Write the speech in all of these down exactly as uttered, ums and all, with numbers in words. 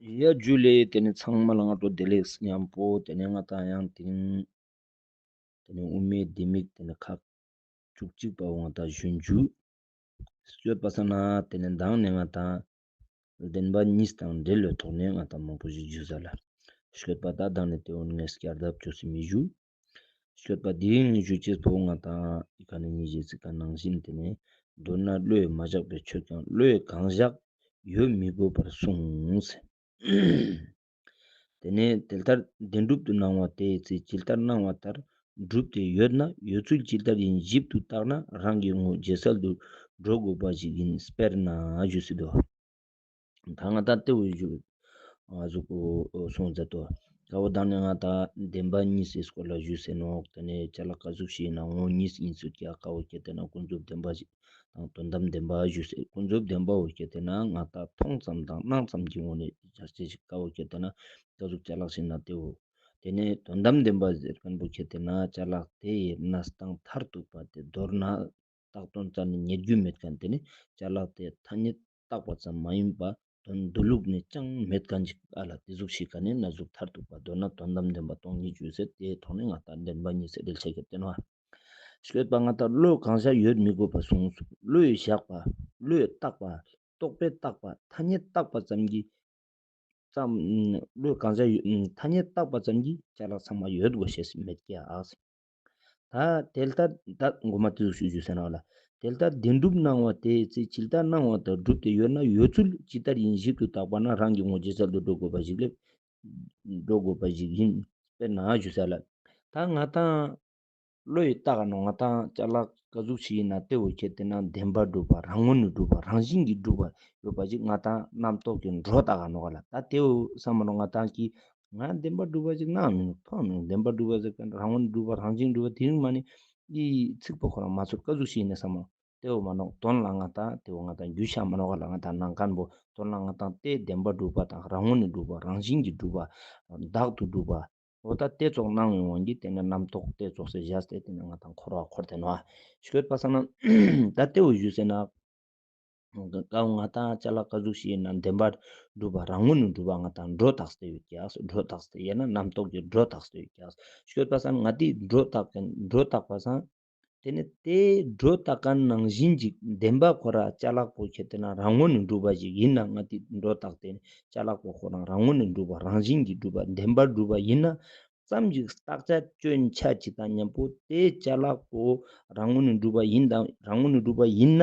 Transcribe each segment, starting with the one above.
ཡ་ཇུ་ལེ། ཏེ་ནེ་ཚང་མ་ལ་སྔ་དྲོ་བདེ་ལེགས་ཉམ་པོ། ཏེ་ནེ་ང་ཏང་ཡང་དེ་རིང་ཏེ་ནེ་དབུ་མའི་ལྡེ་མིག་ཏེ་ནེ་ཁག་བཅུ་གཅིག་པ་བོ་ང་ཏང་ཞུན་ཇུ། སྐྱོད་པ་ས་ན་ཏེ་ནེ་མདང་ནེ་ང་ཏང་བདེན་པ་གཉིས་དང་འབྲེལ་བའི་ཐོག་ནེ་ང་ཏང་མང་པོ་ཞིག་ཞུ་ས་ལ། སྐྱོད་པ་ད་མདང་ནེ་ཏེ་བོ་ངས་བསྐྱར་ལྡབ་ཅོས་སེ་མི་ཞུ། སྐྱོད་པ་དེ་རིང་ཞུ་ཅེས་པོ་ང་ཏང་ཨི་ཁ་ནེ་ཉི་ཤུ་རྩ་གཅིག་ནང་བཞིན་ཏེ་ནེ། མདོར་ན་བློས་མ་བཞག་པའི་ཆོས་ཀྱང་བློས་གང་བཞག་ཡོད་མི་དགོས་པར་གསུངས། ཏེ་ནེ་དེ་ལྟར་བདེན་གྲུབ་ཏུ་སྣང་བ་དེའི་ཚེ་ཇི་ལྟར་སྣང་བ་ལྟར་གྲུབ་སྟེ་ཡོད་ན་ཡོད་ཚུལ་ཇི་ལྟར་ཡིན་ཞིབ་ཏུ་བརྟགས་ན་རང་གི་ངོ་ཇེ་གསལ་དུ་འགྲོ་དགོས་པ་ཞིག་ཡིན། དཔེར་ན་ཞུས་སེ་དོ། ད་ང་ཏང་ཏེ་བོ་ཞུ་ང་ཟུག་གོ་སོང་ཟེར་དོ། ཀ་བོ་མདང་ནེ་ང་ཏང་བདེན་པ་གཉིས་སི་སྐོར་ལ་ཞུས་སེ་ནོག། ཏེ་ནེ་ཅ་ལག་ཀ་ཟུག་ཞིག་ཡིན་ན་ངོ་གཉིས་ཡིན་ཚུལ་གྱི་ཀ་བོ་ཁྱེར་ཏེ་ན་ཀུན་རྫོབ་བདེན་པ་ཞིག་དང་དོན་དམ་བདེན་པ་ཞུས་སེ། ཀུན་རྫོབ་བདེན་པ་བོ་ཁྱེར་ཏེ་ན་ང་ཏང་མཐོང་ཙམ་དང་སྣང་ཙམ་གྱི་ངོ་ནེ་བཞག་ཅེས་ཞིག་ཀ་བོ་ཁྱེར་ཏེ་ན་ཀ་ཟུག་ཅ་ལག་ཞིག་ཡིན་ན་ཏེ་བོ། ཏེ་ནེ་དོན་དམ་བདེན་པ་ཟེར་ཁན་བོ་ཁྱེར་ཏེ་ན་ཅ་ལག་དེ་ཡི་གནས་སྟངས་མཐར་ཐུག་པ་དེ་མདོར་ན་བཏགས་དོན་རྩ་ནས་རྙེད་རྒྱུ་མེད་ཁན། ཏེ་ནེ་ཅ་ལག་དེ་ཐ་སྙད་བཏགས་པ་ཙམ་མ་ཡིན་པ་དོན་མདོ་ལུགས་ནས་ཅང་མེད་ཁན་ཅིག་ཨ་ལ་ཏེ་ཟུག་ཞིག་ག་ནེ་ན་ཟུག་མཐར་ཐུག་པ་མདོར་ན་དོན་དམ་བདེན་པ་སྟོང་ཉིད་ཞུས་སེ་དེའི་ཐོག་ནེ་ང་ཏང་བདེན་པ་གཉིས་སི་འགྲེལ་བཤད་ཀྱི་སྟོན་བ། སྐྱོད་པ་ང་ཏང་བློས་གང་བཞག་ཡོད་མི་དགོས་པར་གསུངས། བློས་བཞག་པ། བློས་བཏགས་པ། རྟོག་པས་བཏགས་པ། ཐ་སྙད་བཏགས་པ་ཙམ་གྱིས་ཙམ། བློས་གང་བཞག་ཡོད་ཐ་སྙད་བཏགས་པ་ཙམ་གྱིས་ཅ་ལག་ཚང་མ་ཡོད་དགོས་ཤེས་མེད་ཀྱག། ད་དེ་ལྟར་ད་མགོ་མ་ཏེ་ཟུག་ཞུ་ཞུ་ཟེར་ན་ལ། དེ་ལྟར་བདེན་གྲུབ་སྣང་བ་དེའི་ཚེ་ཇི་ལྟར་སྣང་བ་ལྟར་གྲུབ་སྟེ་ཡོད་ན་ཡོད་ཚུལ་ཇི་ལྟར་ཡིན་ཞིབ་ཏུ་བརྟགས་པ་ན་རང་གི་ངོ་ཇེ་གསལ་དུ་འགྲོ་དགོས་པ་ཞིག་ལས་འགྲོ་དགོས་པ་ཞིག་ཡིན། དཔེར་ན་ཞུ་ས་ལ། ད་ང་ཏང་བློ་ཡིས་བཏགས་ནོག། ང་ཏང་ཅ་ལག་ཀ་ཟུག་ཞིག་ཡིན་ན་ཏེ་བོ་ཁྱེར་ཏེ་ན་བདེན་པར་གྲུབ་པ་རང་ངོས་ནས་གྲུབ་པ་རང་བཞིན་གྱིས་གྲུབ་པ་ཡོད་པ་ཞིག་ང་ཏང་རྣམ་རྟོག་གི་སྒྲོ་བཏགས་ནོག་ལ། ད་ཏེ་བོ་བསམ་མ་ནོག་ང་ཏང་གིས་ང་བདེན་པར་གྲུབ་པ་ཞིག་སྣང་མི་ནུག་མཐོང་མི་ནུག། བདེན་པར་གྲུབ་པ་ཟེར་ཁན་རང་ངོས་ནས་གྲུབ་པ་རང་བཞིན་གྲུབ་པ་དེ་རིང་མ་ནེ་འི་ཚིག་པོ་ཁོ་རང་མ་ཚོར་ཀ་ཟུག་ཞིག་ཡིན་ན་བསམ་མ་ནོག། ཏེ་བོ་མ་ནོག། དོན་ལ་ང་ཏང་ཏེ་བོ་ང་ཏང་རྒྱུས་ཤ་མ་ནོག་ག་ལ། ང་ཏང་ནང་ཁན་བོ་དོན་ལ་ང་ཏང་ཏེ་བདེན་པར་གྲུབ་པ་དང་རང་ངོས་ནས་གྲུབ་པ་རང་བཞིན་གྱིས་གྲུབ་པ་བདག་ཏུ་གྲུབ་པ་འོ་ད་ཏེ་ཙོགས་སྣང་བའི་དབང་གིས་ཏེ་ནེ་རྣམ་རྟོག་ཏེ་ཙོགས་སེ་བཞག་སྟེ་ཏེ་ནེ་ང་ཏང་འཁོར་བ་འཁོར་ཏེ་ནོག། སྐྱོད་པ་ས་ན་ད་ཏེ་བོ་ཞུས་ཟེར་ན། ཀ་བོ་ང་ཏང་ཅ་ལག་ཀ་ཟུག་ཞིག་ཡིན་ན་བདེན་པར་གྲུབ་པ་རང་ངོས་ནས་གྲུབ་པ་ང་ཏང་སྒྲོ་བཏགས་ཏེ་ཡོད་ཀྱག། སྒྲོ་བཏགས་ཏེ་ཡིན་ན་རྣམ་རྟོག་གི་སྒྲོ་བཏགས་ཏེ་ཡོད་ཀྱག། སྐྱོད་པ་ས་ན་ང་ཏི་སྒྲོ་བཏགས་ཀྱང་སྒྲོ་བཏགས་པ་སང་། ཏེ་ནེ་ཏེ་སྒྲོ་བཏགས་ཁན་ནང་བཞིན་ཅིག་བདེན་པ་ཁོ་རང་ཅ་ལག་པོ་ཁྱེར་ཏེ་ན་རང་ངོས་ནས་གྲུབ་པ་ཞིག་ཡིན་ན་ང་ཏི་སྒྲོ་བཏགས་ཏེ་ཅ་ལག་པོ་ཁོ་རང་རང་ངོས་ནས་གྲུབ་པ་རང་བཞིན་གྱིས་གྲུབ་པ་བདེན་པར་གྲུབ་པ་ཡིན་ན་ཙམ་ཞིག་བརྟག་དཔྱད་སྐྱོན་ཆ་ཅིག་དང་མཉམ་པོ་ཏེ་ཅ་ལག་པོ་རང་ངོས་ནས་གྲུབ་པ་ཡིན་དང་རང་ངོས་ནས་གྲུབ་པ་ཡིན་ན།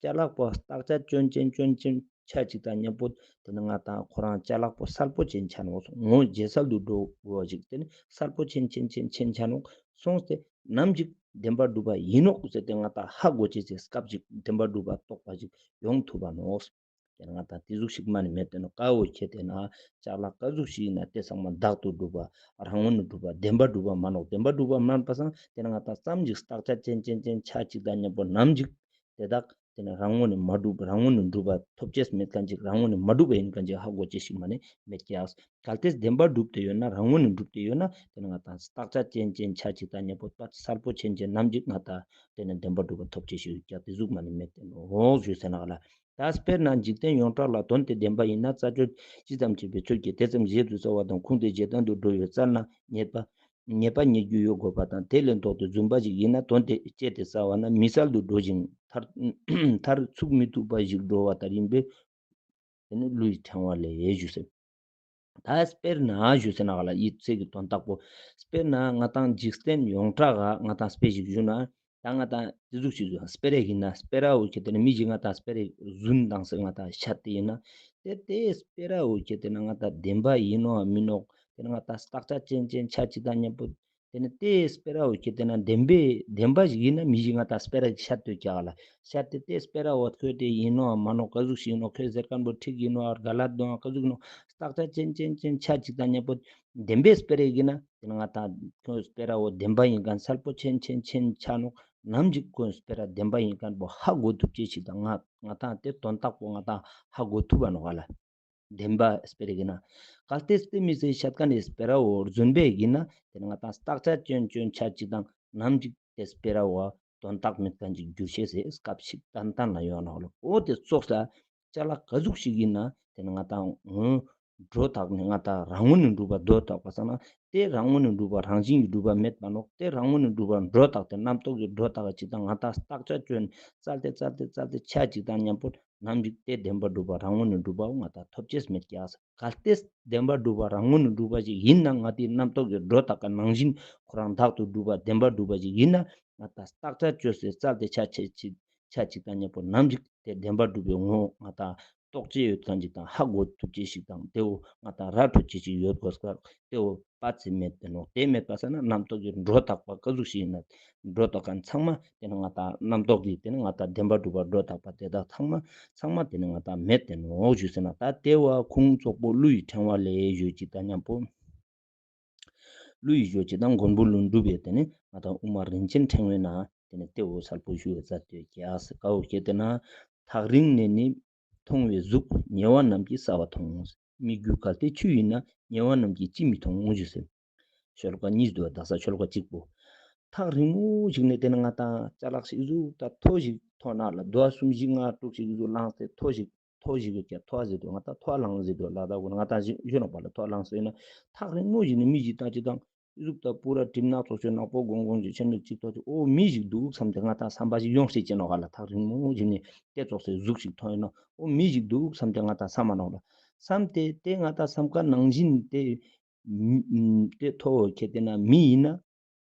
ཅ་ལག་པོ་བརྟག་དཔྱད་སྐྱོན་ཅན་སྐྱོན་ཅན་ཆ་ཅིག་དང་མཉམ་པོ་ཏེ་ནེ་ང་ཏང་ཁོ་རང་ཅ་ལག་པོ་གསལ་པོ་ཅན་ཆ་ནོག་སོང་། ངོ་ཇེ་གསལ་དུ་འགྲོ་དགོས་པ་ཞིག་ཏེ་ནེ་གསལ་པོ་ཅན་ཅན་ཅན་ཅན་ཆ་ནོག་སོང་སྟེ་ནམ་ཞིག་བདེན་པར་གྲུབ་པ་ཡིན་ནོག་ཟེར་ཏེ་ང་ཏང་ཧ་གོ་ཅེས་སི་སྐབས་ཤིག་བདེན་པར་གྲུབ་པ་རྟོགས་པ་ཞིག་ཡོང་ཐུབ་པ་ནོག། ཏེ་ནེ་ང་ཏང་ཏེ་ཟུག་ཞིག་མ་ནེ་མེད་དེ་ནོག། ཀ་བོ་ཁྱེར་ཏེ་ན་ཅ་ལག་ཀ་ཟུག་ཞིག་ཡིན་ན་ཏེ་ཚང་མ་བདག་ཏུ་གྲུབ་པ་རང་ངོས་ནས་གྲུབ་པ་བདེན་པར་གྲུབ་པ་མ་ནོག། བདེན་པར་གྲུབ་པ་མ་ནོག་པ་སང་ཏེ་ནེ་ང་ཏང་ཙམ་ཞིག་བརྟག་དཔྱད་ཅན་ཅན་ཅན་ཆ་ཅིག་དང་མཉམ་པོ་ནམ་ཞིག་ཏེ་དག་ཏེ་ནེ་རང་ངོས་ནས་མ་གྲུབ་རང་ངོས་ནས་གྲུབ་པ་ཐོབ་ཅེས་མེད་ཁན་ཅིག་རང་ངོས་ནས་མ་གྲུབ་པ་ཡིན་ཁན་ཅིག་ཧ་གོ་ཅེས་ཤིག་མ་ནེ་མེད་ཀྱག། གལ་ཏེ་བདེན་པར་གྲུབ་སྟེ་ཡོད་ན་རང་ངོས་ནས་གྲུབ་སྟེ་ཡོད་ན་ཏེ་ནེ་ང་ཏང་བརྟག་དཔྱད་ཅན་ཅན་ཆ་ཅིག་དང་མཉམ་པོ་ཏ་གསལ་པོ་ཅན་ཅན་ནམ་ཞིག་ང་ཏང་ཏེ་ནེ་བདེན་པར་གྲུབ་པ་ཐོབ་ཅེས་ཤིག་ཡོད་ཀྱག། ཏེ་ཟུག་མ་ནེ་མེད་དེ་ནོག་ཞུས་ཟེར་ན་ག་ལ། ད་དཔེར་ན་འཇིག་རྟེན་ཡོངས་གྲགས་ལ་དོན་དེ་བདེན་པ་ཡིན་ན་རྩ་ཆོས་ཅི་ཙམ་བྱེད་པའི་ཚུལ་གྱིས་དེ་ཙམ་བཞིན་དུ་རྩ་བ་དང་ཁུངས་དེ་བྱེད་དོན་དུ་འགྲོ་བའི་རྩལ་ན་ངེས་པ་ངེས་པ་རྙེད་རྒྱུ་ཡོད་དགོས་པ་དང་དེ་ལས་ལྡོག་སྟེ་རྫུན་པ་ཞིག་ཡིན་ན་དོན་དེ་དཔྱད་དེ་བསལ་བ་ན་མི་གསལ་དུ་འགྲོ་ཞིང་མཐར་མཐར་ཚུགས་མི་ཐུབ་པ་ཞིག་འགྲོ་བ་ལྟར་ཡིན་པས་དེ་ནི་བློའི་ཕྲེང་བ་ལས་ཞུས་ཟེར། ད་དཔེར་ན་ཞུས་ཟེར་ན་ག་ལ་ཡིད་ཚེ་གི་དོན་དག་པོ། དཔེར་ན་ང་ཏང་འཇིག་རྟེན་ཡོངས་གྲགས་ང་ཏང་དཔེ་ཞིག་ཞུ་ན། ད་ང་ཏང་ཏེ་ཟུག་ཞིག་ཞུ་ན་སྤེ་ར་ཡིན་ན་སྤེ་ར་བོ་ཁྱེར་ཏེ་ན་མི་ཞིག་ང་ཏང་སྤེ་ར་རྫུན་དང་ཟེར་ང་ཏང་ཤད་དེ་ཡིན་ན། ཏེ་ཏེ་སྤེ་ར་བོ་ཁྱེར་ཏེ་ན་ང་ཏང་བདེན་པ་ཡིན་ནོ་མིན་ནོ། ཏེ་ན་ང་ཏང་བརྟག་དཔྱད་ཅན་ཅན་ཆ་ཅིག་དང་མཉམ་པོ། ཏེ་ནེ་ཏེ་སྤེ་ར་བོ་ཁྱེར་ཏེ་ན་བདེན་པའི་བདེན་པ་ཞིག་ཡིན་ན་མི་ཞིག་ང་ཏང་སྤེ་ར་ཤད་དེ་ཀྱག་ལ། ཤད་དེ་ཏེ་སྤེ་ར་བོ་ཁྱེར་ཏེ་ཡིན་ནོ་མ་ནོ་ཀ་ཟུག་ཞིག་ཡིན་ནོ་ཁྱེར་ཟེར་ཁན་བོ་འགྲིག་ཡིན་ནོ་ག་ལ་དོ་ཀ་ཟུག་ཡིན་ནོ་བརྟག་དཔྱད་ཅན་ཅན་ཅན་ཆ་ཅིག་དང་མཉམ་པོ། བདེན་པའི་སྤེ་ར་ཡིན་ན་ཏེ་ནེ་ང་ཏང་ཁོའི་སྤེ་ར་བོ་བདེན་པ་ཡིན་ཁན་གསལ་པོ་ཆེན་ཆེན་ཆེན་ཆ་ནོག། ནམ་ཞིག་ཁོའི་སྤེ་ར་བདེན་པ་ཡིན་ཁན་བོ་ཧ་གོ་ཐུབ་ཅེས་ཤིག་དང་ང་ང་ཏང་ཏེ་དོན་དག་པོ་ང་ཏང་ཧ་གོ་ཐུབ་བ་ནོག་ག་ལ། བདེན་པ་སྤེ་ར་ཡིན་ན། གལ་ཏེ་ཏེ་མི་ཚེ་ཤད་ཁན་ནི་སྤེ་ར་བོ་རྫུན་པའི་ཡིན་ན་ཏེ་ནེ་ང་ཏང་བརྟག་དཔྱད་ཅན་ཅན་ཆ་ཅིག་དང་ནམ་ཞིག་ཏེ་སྤེ་ར་བོ་དོན་དག་མེད་ཁན་ཅིག་འགྱུར་ཅེས་སི་སྐབས་ཤིག་ཏན་ཏན་ལ་ཡོང་ནོག་ལ། འོ་ཏེ་ཙོགས་ལ་ཅ་ལག་ཀ་ཟུག་ཞིག་ཡིན་ན་ཏེ་ནེ་ང་ཏང་འོ། སྒྲོ་བཏགས་ནས་ང་ཏང་རང་ངོས་ནས་གྲུབ་པ་སྒྲོ་བཏགས་པ་སང་ན་དེ་རང་ངོས་ནས་གྲུབ་པ་རང་བཞིན་གྱིས་གྲུབ་པ་མེད་པ་ནོག། དེ་རང་ངོས་ནས་གྲུབ་པ་སྒྲོ་བཏགས་ཏེ་རྣམ་རྟོག་གི་སྒྲོ་བཏགས་ཅིག་དང་ང་ཏང་བརྟག་དཔྱད་བཅོས་ནས་བཙལ་ཏེ་བཙལ་ཏེ་བཙལ་ཏེ་ཆ་ཅིག་དང་མཉམ་པོ་ནམ་ཞིག་དེ་བདེན་པར་གྲུབ་པ་རང་ངོས་ནས་གྲུབ་པའོ་ང་ཏང་ཐོབ་ཅེས་མེད་ཀྱག། གལ་ཏེ་བདེན་པར་གྲུབ་པ་རང་ངོས་ནས་གྲུབ་པ་ཞིག་ཡིན་ན་ང་ཏིའི་རྣམ་རྟོག་གི་སྒྲོ་བཏགས་ཀ་ནང་བཞིན་ཁོ་རང་བདག་ཏུ་གྲུབ་པ་བདེན་པར་གྲུབ་པ་ཞིག་ཡིན་ན་ང་ཏང་བརྟག་དཔྱད་བཅོས་ཏེ་བཙལ་ཏེ་ཆ་ཅིག་ཆ་ཅིག་དང་མཉམ་པོ་ནམ་ཞིག་དེ་བདེན་པར་གྲུབ་པའི་ངོ་བོ་ང་ཏང་རྟོགས་ཅེས་ཡོད་མཁན་ཅིག་དང་ཧ་གོ་ཐུབ་ཅེས་ཤིག་དང་དེ་བོ་ང་ཏང་ར་འཕྲོད་ཅེས་ཤིག་ཡོད་དགོས་ཀ་དེ་བོ་པ་ཚེ་མེད་དེ་ནོག། དེ་མེད་པ་སང་ན་རྣམ་རྟོག་གི་སྒྲོ་བཏགས་པ་ཀ་ཟུག་ཞིག་ཡིན་ན་སྒྲོ་བཏགས་མཁན་ཚང་མ་དེ་ནི་ང་ཏང་རྣམ་རྟོག་གི་དེ་ནི་ང་ཏང་བདེན་པར་གྲུབ་པ་སྒྲོ་བཏགས་པ་དེ་དག་ཚང་མ་ཚང་མ་དེ་ནི་ང་ཏང་མེད་དེ་ནོག་ཞུས་ཟེར་ན། ད་དེ་བོ་ཁུངས་བཙོག་པོ་ཀླུ་ཡི་ཕྲེང་བ་ལས་ཞུ་ཅིག་དང་མཉམ་པོ། ཀླུ་ཡི་ཞུ་ཅིག་དང་མགོན་པོ་ཀླུ་སྒྲུབ་པའི་དེ་ནི་ང་ཏང་དབུ་མ་རིན་ཆེན་ཕྲེང་བའི་ནང་དེ་ནི་དེ་བོ་གསལ་པོ་ཞུ་བའི་རྩ་དོན་རྒྱག་ཟེར་ཀ་བོ་ཁྱེད་དེ་ན། ཐག་རིང་ནས་ནི་མཐོང་བའི་གཟུགས་ཉེ་བ་རྣམས་ཀྱིས་གསལ་བ་མཐོང་། སྨིག་རྒྱུ་གལ་ཏེ་ཆུ་ཡིན་ན་ཉེ་བ་རྣམས་ཀྱིས་ཅིས་མི་མཐོང་ཞུས་ཟེར། ཤོ་ལོ་ཀ་གཉིས་འདུག་བ། དག་ས་ཤོ་ལོ་ཀ་གཅིག་པོ། ཐག་རིང་མོ་ཞིག་ནས་དེ་ནི་ང་ཏང་ཅ་ལག་ཞིག་གཟུགས་ད་མཐོ་ཞིག་མཐོང་ན་ལ་རྡོ་གསུམ་བཞི་ལྔ་དྲུག་ཞིག་གཟུགས་ལངས་ཏེ་མཐོ་ཞིག་མཐོ་ཞིག་ཡོད་ཀྱང་མཐོ་ཟེར་དུས་ང་ཏང་མཐོ་ལངས་ཟེར་དུས་ལ་དྭགས་པོ་ང་ཏང་ཞིག་ཡོད་ནོག་པ་ལ་མཐོ་ལངས་ཟེར་ན་ཐག་རིང་མོ་ཞིག་ནས་མི་ཞིག་ད་ཅི་དང་གཟུགས་ད་པུ་ར་གྲིབ་ནག་ཚོགས་ཆོས་ནག་པོ་གོང་གོང་ཞིག་ཆེན་མིག་གཅིག་ཐོག་ཅིག་འོ་མི་ཞིག་འདུག་བསམ་སྟེ་ང་ཏང་བསམ་པ་ཞིག་ཡོང་ཤེས་ཅན་ནོག་ག་ལ། ཐག་རིང་མོ་ཞིག་ནས་དེ་ཙོགས་སེ་གཟུགས་ཤིག་མཐོང་ཡོད་ན་འོ་མི་ཞིག་འདུག་བསམ་སྟེ་ང་ཏང་བསམ་མ་ནོག་ལ། བསམ་སྟེ་དེ་ང་ཏང་བསམ་ཁ་ནང་བཞིན་དེ་དེ་མཐོ་བོ་ཁྱེད་དེ་ན་མི་ཡིན་ན།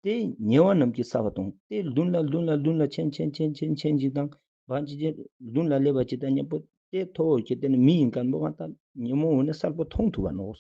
དེ་ཉེ་བ་རྣམས་ཀྱིས་གསལ་བ་མཐོང་། དེ་མདུན་ལ་མདུན་ལ་མདུན་ལ་ཆེན་ཆེན་ཆེན་ཆེན་ཆེན་ཞིག་དང་བ་ཅི་ཅི་མདུན་ལ་སླེབས་པ་ཅིག་དང་མཉམ་པོ་དེ་མཐོ་བོ་ཁྱེད་དེ་ནི་མི་ཡིན་མཁན་པོ་ང་ཏང་ཉེ་མོ་འོ་ནས་གསལ་པོ་མཐོང་ཐུབ་པ་ནོག།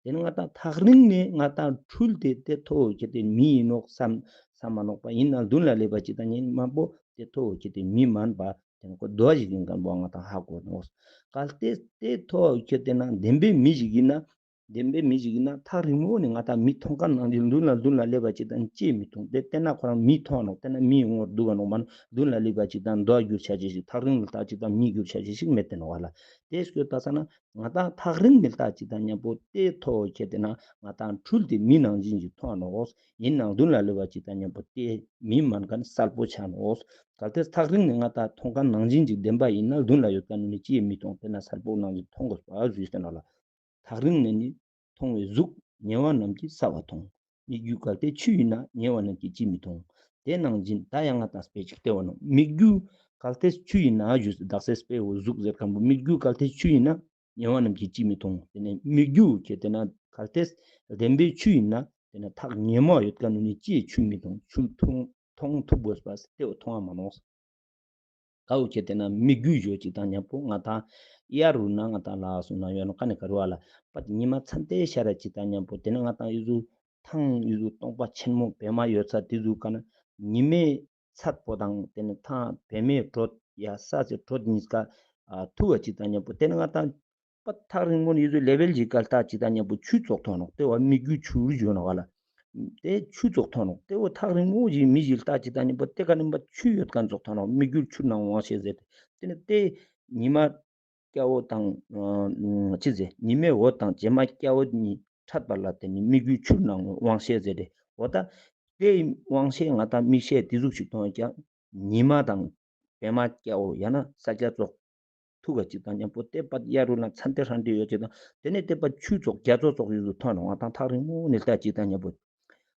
དེ་ནི་ང་ཏང་ཐག་རིང་ནས་ང་ཏང་འཕྲུལ་ཏེ་དེ་མཐོ་བོ་ཁྱེད་དེ་མི་ཡིན་ནོག་བསམ་བསམ་མ་ནོག་པ། ཡིན་ན་མདུན་ལ་སླེབས་པ་ཅིག་དང་ཉེ་མ་པོ་དེ་མཐོ་བོ་ཁྱེད་དེ་མི་མན་པ་དེ་ནི་ཁོ་རྡོ་ཞིག་ཡིན་མཁན་པོ་ང་ཏང་ཧ་གོ་ནོག། གལ་ཏེ་དེ་མཐོ་བོ་ཁྱེད་དེ་ན་བདེན་པའི་མི་ཞིག་ཡིན་ན། བདེན་པའི་མི་ཞིག་ཡིན་ན་ཐག་རིང་མོ་ནས་ང་ཏང་མི་མཐོང་མཁན་ནང་བཞིན་མདུན་ལ་མདུན་ལ་སླེབས་པ་ཅིག་དང་ཅིས་མི་མཐོང་། དེ་བལྟས་ན་ཁོ་རང་མི་མཐོང་ནོག། བལྟས་ན་མིའི་ངོར་འདུག་ག་ནོག་མ་ནོག། མདུན་ལ་སླེབས་པ་ཅིག་དང་རྡོ་གྱུར་ཆ་ཅེས་ཤིག། ཐག་རིང་ལ་ལྟ་ཅིག་དང་མི་གྱུར་ཆ་ཅེས་ཤིག་མེད་དེ་ནོག་ག་ལ། དེ་སྐྱོ་ལྟ་ས་ན་ང་ཏང་ཐག་རིང་ནས་ལྟ་ཅིག་དང་མཉམ་པོ་དེ་མཐོ་བོ་ཁྱེད་དེ་ན་ང་ཏང་འཕྲུལ་ཏེ་མི་ནང་བཞིན་ཞིག་མཐོང་ནོག། ཡིན་ནའང་མདུན་ལ་སླེབས་པ་ཅིག་དང་མཉམ་པོ་དེ་མི་མན་མཁན་གསལ་པོ་ཆ་ནོག། གལ་ཏེ་ཐག་རིང་ནས་ང་ཏང་མཐོང་མཁན་ནང་བཞིན་ཞིག་བདེན་པ་ཡིན་ན་མདུན་ལ་ཡོད་མཁན་ནི་ཅིས་མི་མཐོང་། དེ་ན་གསལ་པོ་ནང་བཞིན་མཐོང་དགོས་པ་ཞུས་ཏེ་ནོག་ལ། ཐག་རིང་ནས་ནི་མཐོང་བའི་གཟུགས་ཉེ་བ་རྣམས་ཀྱིས་གསལ་བ་མཐོང་། སྨིག་རྒྱུ་གལ་ཏེ་ཆུ་ཡིན་ན་ཉེ་བ་རྣམས་ཀྱིས་ཅིས་མི་མཐོང་། དེ་ནང་བཞིན་ད་ཡང་ང་ཏང་དཔེ་ཅིག་སྟེར་བ་ནོག། སྨིག་རྒྱུ་གལ་ཏེ་ཆུ་ཡིན་ན་ཞུ་དག་ས་དཔེ་བོ་གཟུགས་ཟེར་མཁན་པོ་སྨིག་རྒྱུ་གལ་ཏེ་ཆུ་ཡིན་ན་ཉེ་བ་རྣམས་ཀྱིས་ཅིས་མི་མཐོང་། དེ་ནས་སྨིག་རྒྱུ་ཁྱེད་དེ་ན་གལ་ཏེ་བདེན་པའི་ཆུ་ཡིན་ན་དེ་ན་ཐག་ཉེ་མོ་ཡོད་མཁན་ནི་ཅིས་ཆུ་མི་མཐོང་། ཆུ་མཐོང་མཐོང་ཐུབ་དགོས་པ་དེ་བོ་མཐོང་བ་མ་ནོག། ཀ་བོ་ཁྱེད་དེ་ན་སྨིག་རྒྱུ་ཞུ་ཅིག་དང་མཉམ་པོ་ང་ཏང་གཡའ་རུ་ན་ང་ཏང་ལ་སོང་ན་ཡོད་ནོག་ཀ་ནི་ཀ་རུ་བ་ལ་པད་ཉི་མ་ཚན་ཏེ་ཤར་ར་ཅིག་དང་མཉམ་པོ་དེ་ནི་ང་ཏང་ཡུ་ཟུ་ཐང་ཡུ་ཟུ་སྟོང་པ་ཆེན་མོ་བྱེ་མ་ཡོད་ས་དེ་ཟུག་ག་ན་ཉི་མའི་ཚད་པོ་དང་དེ་ནི་ཐང་བྱེ་མའི་དྲོད་ཡ་ས་སི་དྲོད་གཉིས་ཀ་ཐུག་པ་ཅིག་དང་མཉམ་པོ་དེ་ནི་ང་ཏང་པད་ཐག་རིང་མོ་ནས་ཡུ་ཟུ་ལེ་བལ་ཅིག་ག་ལྟ་ཅིག་དང་མཉམ་པོ་ཆུ་ཙོགས་མཐོང་ནོག། དེ་བོ་སྨིག་རྒྱུ་ཆུ་ཞུ་ནོག་ག་ལ། དེ་ཆུ་ཙོགས་མཐོང་ནོག། དེ་བོ་ཐག་རིང་མོ་ཞིག་མི་ཞིག་ལྟ་ཅིག་དང་མཉམ་པོ་དེ་ཀ་ནི་པད་ཆུ་ཡོད་མཁན་ཙོགས་མཐོང་ནོག། སྨིག་རྒྱུ་ཆུ་ནང་དབང་ཤེས་ཟེར་ཏེ་དེ་ནི་དེ་ཉི་མ་སྐྱ་བོ་དང་ཅི་ཟེར་ཉི་མའི་འོད་དང་བྱེ་མ་སྐྱ་བོ་གཉིས་འཕྲད་པ་ལ་དེ་ནི་སྨིག་རྒྱུ་ཆུ་ནང་དབང་ཤེས་ཟེར་ཏེ་འོ་ད་དེ་དབང་ཤེས་ང་ཏང་མིག་ཤེས་དེ་ཟུག་ཞིག་མཐོང་ཡོད་ཀྱང་ཉི་མ་དང་བྱེ་མ་སྐྱ་བོ་ཡང་ན་ས་སྐྱ་ཙོགས་ཐུག་ག་ཅིག་དང་མཉམ་པོ་དེ་པད་གཡའ་རུ་ན་ཚན་ཏེ་ཧྲན་ཏེ་ཡོད་ཅིག་དང་དེ་ནས་དེ་པད་ཆུ་ཙོགས་རྒྱ་མཚོ་ཙོགས་ཡུ་ཟུ་མཐོང་ནོག། ང་ཏང་ཐག་རིང་མོ་ནས་ལྟ་ཅིག་དང་མཉམ་པོ་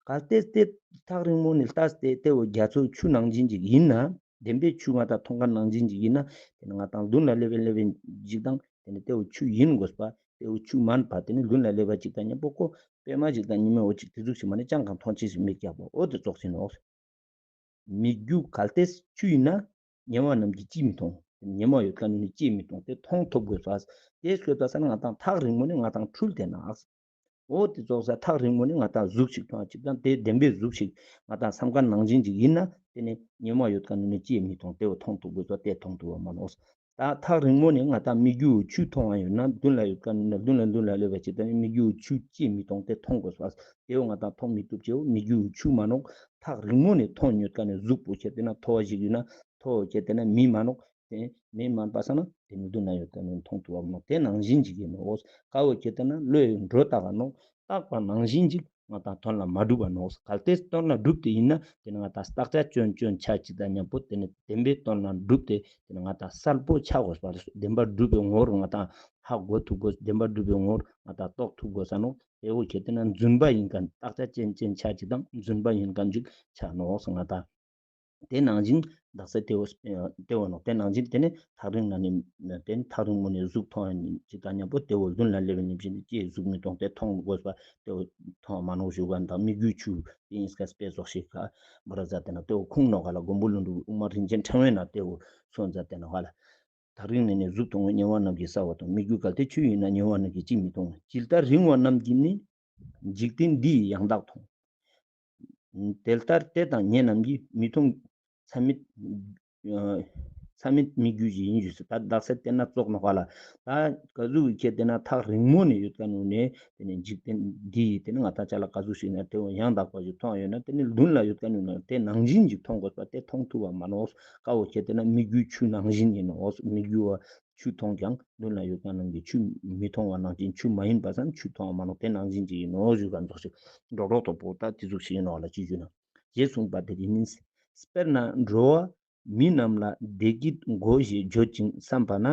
གལ་ཏེ་དེ་ཐག་རིང་མོ་ནས་ལྟ་སྟེ་དེ་བོ་རྒྱ་མཚོའི་ཆུ་ནང་བཞིན་ཅིག་ཡིན་ན་བདེན་པའི་ཆུ་ང་ཏང་མཐོང་མཁན་ནང་བཞིན་ཅིག་ཡིན་ན་དེ་ནི་ང་ཏང་མདུན་ལ་སླེབས་པའི་སླེབས་པའི་ཅིག་དང་དེ་ནི་དེ་བོ་ཆུ་ཡིན་དགོས་པ་དེ་བོ་ཆུ་མན་པ་དེ་ནི་མདུན་ལ་སླེབས་པ་ཅིག་དང་མཉམ་པོ་ཁོ་པད་མ་ཅིག་དང་ཉི་མའི་འོད་ཅིག་དེ་ཟུག་ཞིག་མ་ནི་ཅང་གང་མཐོང་ཅེས་ཤིག་མེད་ཀྱག་པོ་འོ་དེ་ཙོགས་ཡིན་ནོག། སྨིག་རྒྱུ་གལ་ཏེ་ཆུ་ཡིན་ན་ཉེ་བ་རྣམས་ཀྱིས་ཅིས་མི་མཐོང་། ཉེ་མོ་ཡོད་མཁན་ནི་ཅིས་མི་མཐོང་། དེ་མཐོང་ཐུབ་དགོས་ས། དེ་སྐྱོ་ལྟ་ས་ན་ང་ཏང་ཐག་རིང་མོ་ནས་ང་ཏང་འཕྲུལ་ཏེ་ན། འོ་དེ་ཙོགས་ས་ཐག་རིང་མོ་ནས་ང་ཏང་གཟུགས་ཤིག་མཐོང་ཅིག་དང་དེ་བདེན་པའི་གཟུགས་ཤིག་ང་ཏང་བསམ་མཁན་ནང་བཞིན་ཅིག་ཡིན་ན་དེ་ནི་ཉེ་མོ་ཡོད་མཁན་ནི་ཅིས་མི་མཐོང་། དེ་བོ་མཐོང་ཐུབ་དགོས་ས། དེ་མཐོང་ཐུབ་པ་མ་ནོག། ད་ཐག་རིང་མོ་ནས་ང་ཏང་སྨིག་རྒྱུ་ཆུ་མཐོང་བ་ཡོད་ན་མདུན་ལ་ཡོད་མཁན་ནི་མདུན་ལ་མདུན་ལ་སླེབས་པ་ཅིག་དང་སྨིག་རྒྱུ་ཆུ་ཅིས་མི་མཐོང་། དེ་མཐོང་དགོས་ས། དེ་བོ་ང་ཏང་མཐོང་མི་ཐུབ་ཅེས་འོ་སྨིག་རྒྱུ་ཆུ་མ་ནོག། ཐག་རིང་མོ་ནས་མཐོང་ཡོད་མཁན་ནི་གཟུགས་པོ་ཁྱེད་དེ་ན་མཐོ་བ་ཞིག་ཡོད་ན་མཐོ་བ་ཁྱེད་དེ་ན་མི་མ་ནོག། དེ་མི་མན་པ་ས་ན་དེ་ནི་མདུན་ན་ཡོད་མཁན་ནི་མཐོང་ཐུབ་པ་མ་ནོག། དེ་ནང་བཞིན་ཅིག་ཡིན་ནོག། འོ་ཀ་བོ་ཁྱེད་དེ་ན་བློའི་འགྲོ་ལྟ་ག་ནོག། བཏགས་པ་ནང་བཞིན་ཅིག་ ང་ཏང་དོན་ལ་མ་གྲུབ་པ་ནོག། གལ་ཏེ་དོན་ལ་གྲུབ་སྟེ་ཡིན་ན་དེ་ནི་ང་ཏང་བརྟག་དཔྱད་ཅོན་ཅོན་ཆ་ཅིག་དང་མཉམ་པོ་དེ་ནི་བདེན་པའི་དོན་ལ་གྲུབ་སྟེ་དེ་ནི་ང་ཏང་གསལ་པོ་ཆ་དགོས་པ་རེད། བདེན་པ་གྲུབ་པའི་ངོར་ང་ཏང་ཧ་གོ་ཐུབ་དགོས། བདེན་པ་གྲུབ་པའི་ངོར་ང་ཏང་རྟོགས་ཐུབ་དགོས་ས་ནོག། དེ་བོ་ཁྱེད་དེ་ན་རྫུན་པ་ཡིན་མཁན་བརྟག་དཔྱད་ཅན་ཅན་ཆ་ཅིག་དང་རྫུན་པ་ཡིན་མཁན་ཅིག་ཆ་ནོག་ང་ཏང་། དེ་ནང་བཞིན་དག་ས་དེ་བོ་དེ་བོ་ནོག། དེ་ནང་བཞིན་དེ་ནི་ཐག་རིང་ན་ནི་དེ་ནི་ཐག་རིང་མོ་ནས་གཟུགས་མཐོང་ཡིན་ཅིག་དང་མཉམ་པོ་དེ་བོ་མདུན་ལ་སླེབས་པའི་ནི་བཞིན་དུ་ཅིའི་གཟུགས་མི་མཐོང་། དེ་མཐོང་དགོས་པ་དེ་བོ་མཐོང་མ་ནོག་ཞུ་ག་དང་མི་རྒྱུད་ཆུ་དེ་ཡིན་སྐད་དཔེ་ཙོགས་ཤིག་ག་བར་ཛ་དེ་ན་དེ་བོ་ཁུངས་ནོག་ག་ལ། མགོན་པོ་ཀླུ་སྒྲུབ་དབུ་མ་རིན་ཆེན་ཕྲེང་བའི་ནང་དེ་བོ་སོང་ཛ་དེ་ན་ག་ལ། ཐག་རིང་ནས་ནི་གཟུགས་མཐོང་བས། དམྱལ་བ་རྣམས་ཀྱིས་གསལ་བར་མཐོང་། མི་རྒྱུད་གལ་ཏེ་ཆུ་ཡིན་ན། དམྱལ་བ་རྣམས་ཀྱིས་ཅིས་མི་མཐོང་། ཇི་ལྟར་རིང་བ་རྣམས་ཀྱིས་ནི། འཇིག་རྟེན་འདི་ཡི་ཡང་དག་མཐོང་། དེ་ལྟར་དེ་དང་ཉེ་རྣམས་ཀྱིས། མི་མཐོང་མཚམས་མེད། མཚམས་མེད་མི་རྒྱུད་ཀྱི་ཡིན་ཞུས་སོ། ད་དག་ས་དེ་ན་ཙོགས་ནོག་ག་ལ། ད་ག་ཟུག་གི་ཁྱེད་དེ་ན་ཐག་རིང་མོ་ནས་ཡོད་མཁན་ནོ་ནས་དེ་ནས་འཇིག་རྟེན་འདི་ཡི་དེ་ནི་ང་ཏང་ཅ་ལག་ག་ཟུག་ཞིག་ན་དེ་བོ་ཡང་དག་པ་ཞིག་མཐོང་ཡོད་ན་དེ་ནི་མདུན་ལ་ཡོད་མཁན་ནོ་ན་དེ་ནང་བཞིན་ཅིག་མཐོང་དགོས་པ་དེ་མཐོང་ཐུབ་པ་མ་ནོག། ཀ་བོ་ཁྱེད་དེ་ན་མི་རྒྱུད་ཆུ་ནང་བཞིན་ཡིན་ནོག། མི་རྒྱུད་བ་ཆུ་མཐོང་ཀྱང་མདུན་ལ་ཡོད་མཁན་རྣམས་ཀྱིས་ཆུ་མི་མཐོང་བ་ནང་བཞིན་ཆུ་མ་ཡིན་པ་སང་ཆུ་མཐོང་བ་མ་ནོག། དེ་ནང་བཞིན་ཅིག་ཡིན་ནོག་ཞུ་ག་ཙོགས་ཤིག་འགྲོ་གྲོགས་ཐོག་པོ་ད་དེ་ཟུག་ཞིག་ཡིན་ནོག་ལ་ཅི་ཞུ་ན། ཞེས་གསུངས་པ་དེ་ཡིན། དཔེར་ན་འགྲོ་བ་མི་རྣམས་ལ་བདེ་སྐྱིད་དགོས་ཞེས་བརྗོད་ཅིང་བསམ་པ་ན།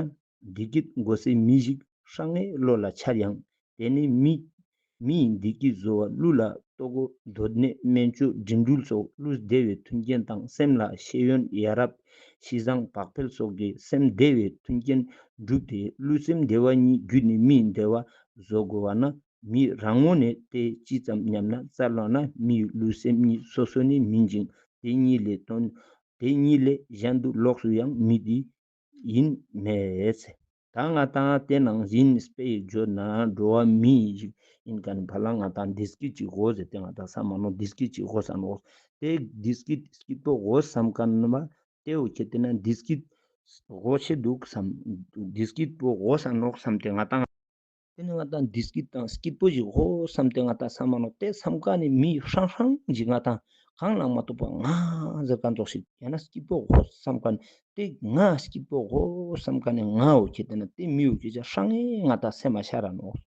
བདེ་སྐྱིད་དགོས་སའི་མི་ཞིག་སྲང་ངེ་བློ་ལ་འཆར་ཡང་། དེ་ནི་མི་མི་ཡི་བདེ་སྐྱིད་བཟོ་བ་ཀླུ་ལ་ལྟོ་གོས་སྡོད་གནས་སྨན་བཅོས་འགྲིམ་འགྲུལ་སོགས་ཀླུ་བདེ་བའི་མཐུན་རྐྱེན་དང་སེམས་ལ་ཤེས་ཡོན་ཡ་རབས་ཤེས་བཟང་བག་ཕེབས་སོགས་ཀྱི་སེམས་བདེ་བའི་མཐུན་རྐྱེན་བསྒྲུབས་ཏེ་ཀླུ་སེམས་བདེ་བ་གཉིས་བརྒྱུད་ནས་མི་བདེ་བ་བཟོ་དགོས་པ་ན། མི་རང་ངོས་ནས་དེ་ཅི་ཙམ་སྙམ་ན་རྩ་བ་ན་མིའི་ཀླུ་སེམས་གཉིས་སོ་སོ་ནས་མིན་ཅིང་དེ་གཉིས་ལས་དོན་དེ་གཉིས་ལས་གཞན་དུ་ལོགས་སུ་ཡང་མི་དེ་ཡིན་མེད། ད་ང་ཏང་དེ་ནང་བཞིན་དཔེ་བརྗོད་ན་འགྲོ་བ་མི་ཡིན་མཁན་ཕ་ལ་ང་ཏང་བདེ་སྐྱིད་ཅིག་དགོས་ཟེར་ཏེ་ང་ཏང་བསམ་མ་ནོག། བདེ་སྐྱིད་ཅིག་དགོས་བསམ་ནོག། དེ་བདེ་སྐྱིད་སྐྱིད་པོ་དགོས་བསམ་མཁན་ནི་མ་དེ་བོ་ཁྱེད་དེ་ན་བདེ་སྐྱིད་དགོས་ཤེས་འདུག་བསམ། བདེ་སྐྱིད་པོ་དགོས་བསམ་ནོག་བསམ་སྟེ་ང་ཏང་དེ་ནི་ང་ཏང་བདེ་སྐྱིད་དང་སྐྱིད་པོ་ཞིག་དགོས་བསམ་སྟེ་ང་ཏང་བསམ་མ་ནོག། དེ་བསམ་མཁན་ནི་མི་ཧྲང་ཧྲང་ཞིག་ང་ཏང་གང་ལ་མ་གཏོགས་པ་ང་ཟེར་མཁན་ཙོགས་ཤིག་ཡང་ན་སྐྱིད་པོ་དགོས་བསམ་མཁན་དེ་ང་སྐྱིད་པོ་དགོས་བསམ་མཁན་ནི་ང་བོ་ཁྱེད་དེ་ན་དེ་མི་བོ་ཁྱེད་ཅག་ཧྲང་ངེ་ང་ཏང་སེམས་མ་ཤར་ར་ནོག།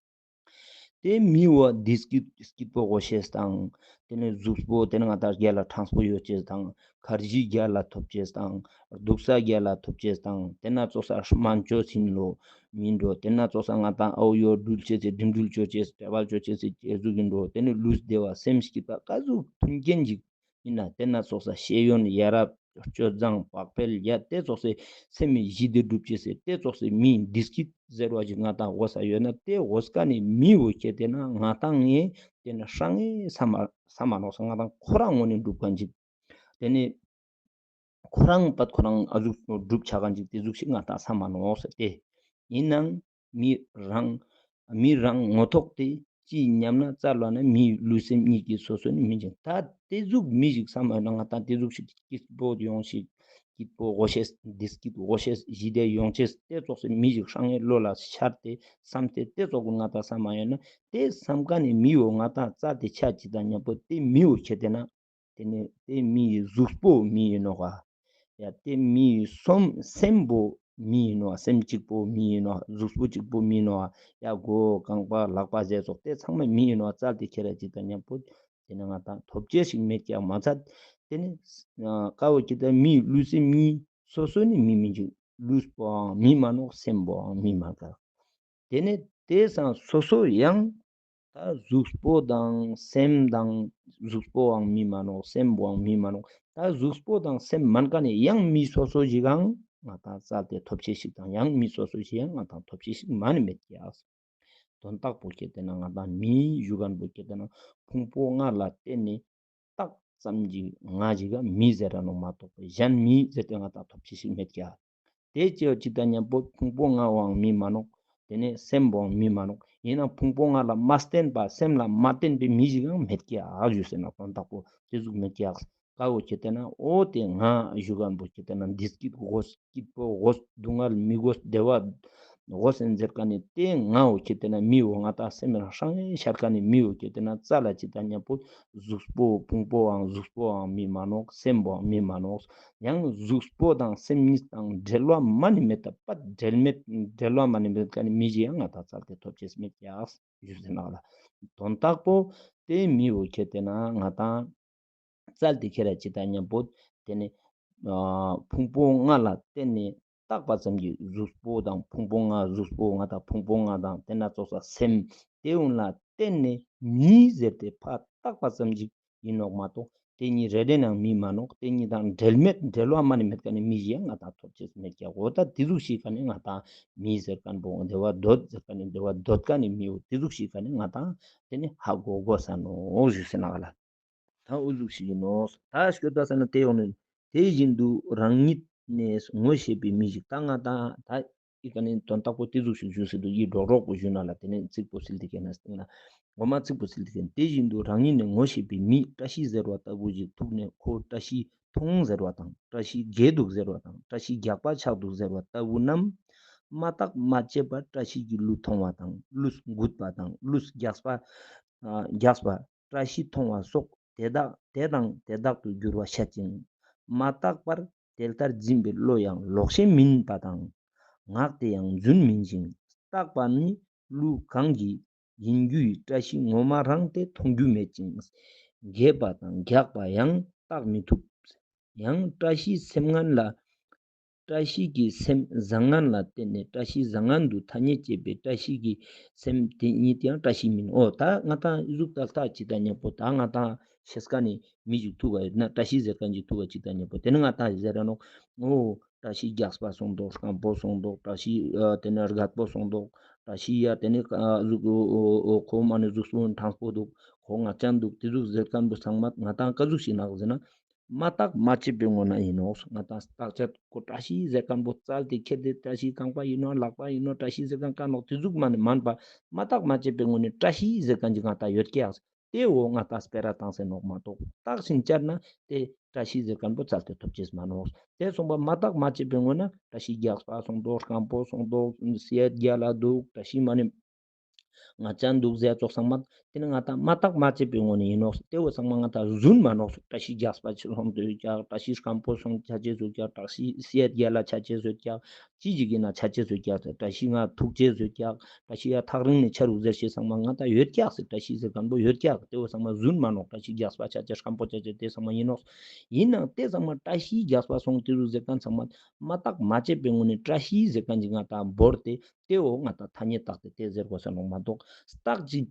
དེ་མི་བོ་བདེ་སྐྱིད་སྐྱིད་པོ་དགོས་ཤེས་དང་དེ་ནི་གཟུགས་པོ་དེ་ནི་ང་ཏང་རྒྱལ་ལ་ཕྲང་པོ་ཡོད་ཅེས་དང་ཁར་ཇི་རྒྱལ་ལ་ཐོབ་ཅེས་དང་སྡུག་ས་རྒྱལ་ལ་ཐོབ་ཅེས་དང་དེ་ན་ཙོགས་ས་སྨན་བཅོས་ཡིན་ལོ། མིན་འགྲོ། དེ་ན་ཙོགས་ས་ང་ཏང་ཨའུ་ཡོ་འགྲུལ་ཅེས་སི་འགྲིམ་འགྲུལ་ཅོ་ཅེས་སི་ཊེ་བལ་ཅོ་ཅེས་སི་ཅེས་ཟུག་ཡིན་འགྲོ། དེ་ནི་ལུས་བདེ་བ་སེམས་སྐྱིད་པ་ཀ་ཟུག་མཐུན་རྐྱེན་ཅིག་ཡིན་ན་དེ་ན་ཙོགས་ས་ཤེས་ཡོན་ཡ་རབས་སྤྱོད་བཟང་བག་ཕེབས་ཡ་དེ་ཙོགས་སི་སེམས་མི་ཞི་བདེ་སྒྲུབ་ཅེས་སི་དེ་ཙོགས་སི་མི་བདེ་སྐྱིད་ཟེར་བ་ཞིག་ང་ཏང་དགོས་ས་ཡོད་ན་དེ་དགོས་མཁན་ནི་མི་བོ་ཁྱེད་དེ་ན་ང་ཏང་ངས་དེ་ན་ཧྲང་ངེ་བསམ་མ་བསམ་མ་ནོག་ས། ང་ཏང་ཁོ་རང་ངོས་ནས་སྒྲུབ་མཁན་ཅིག་དེ་ནི་ཁོ་རང་པད་ཁོ་རང་ཨ་ཟུག་སྒྲུབ་ཆ་མཁན་ཅིག་དེ་ཟུག་ཞིག་ང་ཏང་བསམ་མ་ནོག་ཟེར་ཏེ། ཡིན་ནའང་མི་རང་མི་རང་ངོ་ཐོག་དེ་ཅི་སྙམ་ན་རྩ་བ་ན་མིའི་ཀླུ་སེམས་གཉིས་ཀྱི་སོ་སོ་ནི་མིན་ཅིང་ད་དེ་ཟུག་མི་ཞིག་བསམ་མ་ཡོད་ན་ང་ཏང་དེ་ཟུག་ཞིག་སྐྱིད་པོ་ཡོང་ཞིག་སྐྱིད་པོ་དགོས་ཤེས་བདེ་སྐྱིད་དགོས་ཤེས་ཞི་བདེ་ཡོང་ཅེས་དེ་ཙོགས་སི་མི་ཞིག་ཧྲང་ངེ་བློ་ལ་འཆར་ཏེ་བསམ་སྟེ་དེ་ཙོགས་ཀུན་ང་ཏང་བསམ་མ་ཡོད་ན་དེ་བསམ་མཁན་ནི་མི་བོ་ང་ཏང་རྩ་དེ་ཆ་ཅིག་དང་མཉམ་པོ་དེ་མི་བོ་ཁྱེད་དེ་ན། དེ་ནི་དེ་མི་ཡི་གཟུགས་པོ་མི་ཡིན་ནོག་ག། ཡ་དེ་མི་ཡི་སོམ་སེམས་པོ་མི་ཡིན་ནོག། སེམས་གཅིག་པོ་མི་ཡིན་ནོག། གཟུགས་པོ་གཅིག་པོ་མི་ཡིན་ནོག། ཡ་མགོ་རྐང་པ་ལག་པ་ཟེར་ཙོགས་དེ་ཚང་མ་མི་ཡིན་ནོག། རྩ་དེ་ཁྱེད་ར་ཅིག་དང་མཉམ་པོ་དེ་ནི་ང་ཏང་ཐོབ་ཅེས་ཤིག་མེད་ཀྱག་མ་ཚད། དེ་ནི་ཀ་བོ་ཁྱེད་དེ་མི་ཡི་ཀླུ་སེམས་གཉིས་སོ་སོ་ནི་མི་མིན་ཅིག། ཀླུ་པོའང་མི་མ་ནོག། སེམས་པོའང་མི་མ་ནོག། དེ་ནི་དེ་སང་སོ་སོ་ཡང་ད་གཟུགས་པོ་དང་སེམས་དང་གཟུགས་པོའང་མི་མ་ནོག། སེམས་པོའང་མི་མ་ནོག། ད་གཟུགས་པོ་དང་སེམས་མན་ཀ་ནས་ཡང་མི་སོ་སོ་ཞིག་ཡང་ང་ཏང་རྩ་དེ་ཐོབ་ཅེས་ཤིག་དང་ཡང་མི་སོ་སོ་ཞིག་ཡང་ང་ཏང་ཐོབ་ཅེས་ཤིག་མ་ནི་མེད་ཀྱག། དོན་དག་པོ་ཁྱེད་དེ་ན་ང་ཏང་མི་ཞུ་མཁན་པོ་ཁྱེད་དེ་ན་ཕུང་པོ་ལྔ་ལ་བརྟེན་ནས་བཏགས་ཙམ་གྱི་ང་ཞིག་ག་མི་ཟེར་ར་ནོག་མ་གཏོགས་གཞན་མི་ཟེར་ཏེ་ང་ཏང་ཐོབ་ཅེས་ཤིག་མེད་ཀྱག། དེ་ཅི་ཡོད་ཅིག་དང་མཉམ་པོ་ཕུང་པོ་ལྔ་བོའང་མི་མ་ནོག། དེ་ནས་སེམས་པོའང་མི་མ་ནོག། ཡིན་ན་ཕུང་པོ་ལྔ་ལ་མ་བརྟེན་པ་སེམས་ལ་མ་བརྟེན་པའི་མི་ཞིག་ཡང་མེད་ཀྱག་ཞུ་ཟེར་ན་དོན་དག་པོ་དེ་ཟུག་མེད་ཀྱག། ཀ་བོ་ཁྱེད་དེ་ན་འོ་དེ་ང་ཞུ་མཁན་པོ་ཁྱེད་དེ་ན་བདེ་སྐྱིད་དགོས་སྐྱིད་པོ་དགོས་སྡུག་བསྔལ་མི་དགོས་བདེ་བ་ འོ་སེམས་ཟེར་ཁན་ནི་ཏེ་ངའོ་ཁྱེར་ཏེ་ན་མི་འོ་ང་ཏང་སེམས་རང་ཧྲང་ཤར་ཁན་ནི་མི་འོ་ཁྱེར་ཏེ་ན་རྩ་ལ་ཅི་ཏ་ཉམ་པོ་གཟུགས་པོ་ཕུང་པོའང་གཟུགས་པོའང་མི་མ་ནོག། སེམས་པོའང་མི་མ་ནོག། ཡང་གཟུགས་པོ་དང་སེམས་གཉིས་དང་འབྲེལ་བ་མ་ནི་མེད་ད་པ་འབྲེལ་མེད་འབྲེལ་བ་མ་ནི་མེད་ཁན་ནི་མི་ཞིག་ཡང་ང་ཏང་རྩལ་ཏེ་ཐོབ་ཅེས་མེད་ཀྱག་ཞུ་ཟེར་ན་ལ། དོན་དག་པོ་ཏེ་མི་འོ་ཁྱེར་ཏེ་ན་ང་ཏང་རྩལ་ཏེ་ཁྱེར་ར་ཅི་ཏ་ཉམ་པོ་ཏེ་ནེ་ཕུང་པོ་ལྔ་ལ་བརྟེན་ནེ་བཏགས་པ་ཙམ་གྱི་གཟུགས་པོ་དང་ཕུང་པོ་ལྔ་གཟུགས་པོ་ལྔ་དང་ཕུང་པོ་ལྔ་དང་ཏེ་ན་ཙོགས་ས་སེམས་ཏེ་གུན་ལ་བརྟེན་ནེ་མི་ཟེར་ཏེ་ཕ་བཏགས་པ་ཙམ་གྱི་ཨིན་ནོག་མ་གཏོགས་ཏེ་གཉིས་རེ་རེ་ནང་མི་མ་ནོག། ཏེ་གཉིས་དང་འབྲེལ་མེད་འབྲེལ་བ་མ་ནི་མེད་ཁན་ནི་མི་ཞིག་ཡང་ང་ཏང་ཐོབ་ཅེས་མེད་ཀྱག། འོ་ད་ཏེ་ཟུག་ཞིག་ཁན་ནི་ང་ཏང་མི་ཟེར་ཁན་པོ་བདེ་བ་འདོད་ཟེར་ཁན་ནི་བདེ་བ་འདོད་ཁན་ནི་མི་འོ་ཏེ་ཟུག་ཞིག་ཁན་ནི་ང་ཏང་ཏེ་ནི་ཧ་གོ་གོས་ས་ནོག་ཞུ་ཟེར་ན་ག་ལ། ད་འུ་ཟུག་ཞིག་ཨིན་ནོག། ད་སྐྱོད་ད་ས་ན་ཏེ་ཡོང་ནི། དེ་བཞིན་དུ་རང་ཉིད་ནས་ངོ་ཤེས་པའི་མི་ཞིག། ད་ང་ཏང་ད་ཨི་ཀ་ནི་དོན་དག་པོ་ཏེ་ཟུག་ཞིག་ཞུ་ཟེར་དུ་ཡི་འགྲོགས་རོགས་པོ་ཞུ་ན་ལ་ཏེ་ནི་ཚིག་པོ་སིལ་ཏེ་ཁྱེར་ན་སྟེང་ན་ངོ་མ་ཚིག་པོ་སིལ་ཏེ་ཁྱེར་ན། དེ་བཞིན་དུ་རང་ཉིད་ནས་ངོ་ཤེས་པའི་མི། བཀྲ་ཤིས་ཟེར་བ་ལྟ་བུ་ཞིག་ཐུག་ནས་ཁོ་བཀྲ་ཤིས་མཐོང་ཟེར་བ་དང་བཀྲ་ཤིས་རྒྱས་འདུག་ཟེར་བ་དང་བཀྲ་ཤིས་རྒྱགས་པ་ཆགས་འདུག་ཟེར་བ་ལྟ་བུ་རྣམས་མ་བརྟགས་མ་དཔྱད་པར་བཀྲ་ཤིས་ཀྱི་གླུ་མཐོང་བ་དང་གླུ་འགུད་པ་དང་གླུ་རྒྱགས་པ་རྒྱགས་པ་བཀྲ་ཤིས་མཐོང་བ་སོགས་དེ་དག་དེ་དང་དེ་དག་ཏུ་འགྱུར་བར་བཤད་ཅིང་། མ་བརྟགས་པར་དེ་ལྟར་འཛིན་པའི་བློ་ཡང་ལོག་ཤེས་མིན་པ་དང་། ངག་དེ་ཡང་རྫུན་མིན་ཞིང་། བརྟགས་པ་ནི་གླུ་གང་གི་ཡིན་རྒྱུ་ཡི་བཀྲ་ཤིས་ངོ་མ་རང་དེ་མཐོང་རྒྱུ་མེད་ཅིང་། རྒྱས་པ་དང་རྒྱགས་པ་ཡང་བརྟག་མི་ཐུབ། ཡང་བཀྲ་ཤིས་སེམས་ངན་ལ། བཀྲ་ཤིས་ཀྱི་སེམས་བཟང་ངན་ལ་བརྟེན་ནས་བཀྲ་ཤིས་བཟང་ངན་དུ་ཐ་སྙད་བཅད་པའི་བཀྲ་ཤིས་ཀྱི་སེམས་དེ་ཉིད་ཡང་བཀྲ་ཤིས་མིན། འོ་ད་ང་ཏང་ཟུག་ཏག་ཏག་ཅི་ཏ་ཉམ་པོ་ད་ང་ཏང་ཤེས་ཁན་ནི་མི་ཞིག་ཐུག་ག་ཡོད་ན་བཀྲ་ཤིས་ཟེར་ཁན་ཞིག་ཐུག་ག་ཅི་ཏ་ཉམ་པོ་ཏེ་ནི་ང་ཏང་ཟེར་ར་ནོག། འོ་བཀྲ་ཤིས་རྒྱགས་པ་སོང་འདུག། སྐམ་པོ་སོང་འདུག། བཀྲ་ཤིས་ཨ་ཏེ་ནི་རྒད་པོ་སོང་འདུག། བཀྲ་ཤིས་ཡ་ཏེ་ནི་ཨ་ཟུག་འོ་འོ་འོ་ཁོ་མ་ནི་ཟུག་སུ་ཐང་པོ་འདུག། ཁོ་ངག་ཅན་འདུག། ཏེ་ཟུག་ཟེར་ཁན་པོ་ཚང་མ་ང་ཏང་ཀ་ཟུག་ཞིག་ནོག་ཟེར་ན། མ་བརྟགས་མ་དཔྱད་པའི་ངོ་ན་ཨིན་ནོག། ང་ཏང་བརྟག་དཔྱད་ཁོ་བཀྲ་ཤིས་ཟེར་ཁན་པོ་རྩལ་ཏེ་ཁྱེར་ཏེ་བཀྲ་ཤིས་རྐང་པ་ཨིན་ནོག་ལག་པ་ཨིན་ནོག་བཀྲ་ཤིས་ཟེར་ཁན་ཀ་ནོག་ཏེ་ཟུག་མ་ནི་མན་པ་མ་བརྟགས་མ་དཔྱད་པའི་ངོ་ནས་བཀྲ་ཤིས་ཟེར་ཁན་ཅིག་ང་ཏང་ཡོད་ཀྱག། ཏེ་བོ་ང་ཏང་སྤེ་ར་བཏང་སེ་ནོག་མ་གཏོགས་བརྟགས་ཤིང་དཔྱད་ན་ཏེ་བཀྲ་ཤིས་ཟེར་ཁན་པོ་རྩལ་ཏེ་ཐོབ་ཅེས་མ་ནོག། ཏེ་སོང་པ་མ་བརྟགས་མ་དཔྱད་པའི་ངོ་ན་བཀྲ་ཤིས་རྒྱགས་པ་སོང་འདུག། སྐམ་པོ་སོང་འདུག། ཟས་རྒྱལ་ལ་འདུག། བཀྲ་ཤིས་མ་ནི་ངག་ཅན་འདུག་ཟེར་ཙོགས་ཚང་མ་ཏེ་ནི་ང་ཏང་མ་བརྟགས་མ་དཔྱད་པའི་ངོ་ནས་ཨིན་ནོག། ཏེ་བོ་ཚང་མ་ང་ཏང་རྫུན་མ་ནོག། བཀྲ་ཤིས་རྒྱགས་པ་ཆ་སོང་འདུག་ཀྱག། བཀྲ་ཤིས་སྐམ་པོ་སོང་ཆ་ཅེས་ཡོད་ཀྱག། བཀྲ་ཤིས་ཟས་རྒྱལ་ལ་ཆ་ཅེས་ཡོད་ཀྱག། ཅི་ཞིག་ཨིན་ན་ཆ་ཅེས་ཡོད་ཀྱག། བཀྲ་ཤིས་ང་ཐུག་ཅེས་ཡོད་ཀྱག། བཀྲ་ཤིས་ཡ་ཐག་རིང་ནས་ཆ་རུག་ཟེར་ཅེས་ཚང་མ་ང་ཏང་ཡོད་ཀྱག་ཟེར། བཀྲ་ཤིས་ཟེར་ཁན་པོ་ཡོད་ཀྱག། ཏེ་བོ་ཚང་མ་རྫུན་མ་ནོག། བཀྲ་ཤིས་རྒྱགས་པ་ཆ་ཅེས་སྐམ་པོ་ཆ་ཅེས་ཏེ་ཚང་མ་ཨིན་ནོག། ཨིན་ནའང་ཏེ་ཚང་མ་བཀྲ་ཤིས་རྒྱགས་པ་སོང་ཏེ་རུ་ཟེར་ཁན་ཚང་མ་མ་བརྟགས་མ་དཔྱད་པའི་ངོ་ནས་བཀྲ་ཤིས་ཟེར་ཁན་ཅིག་ང་ཏང་བོར་ཏེ་ཏེ་བོ་ང་ཏང་ཐ་སྙད་བཏགས་ཏེ་ཏེ་ཟེར་གོས་ས་ནོག་མ་གཏོགས་བརྟགས་ཅིག་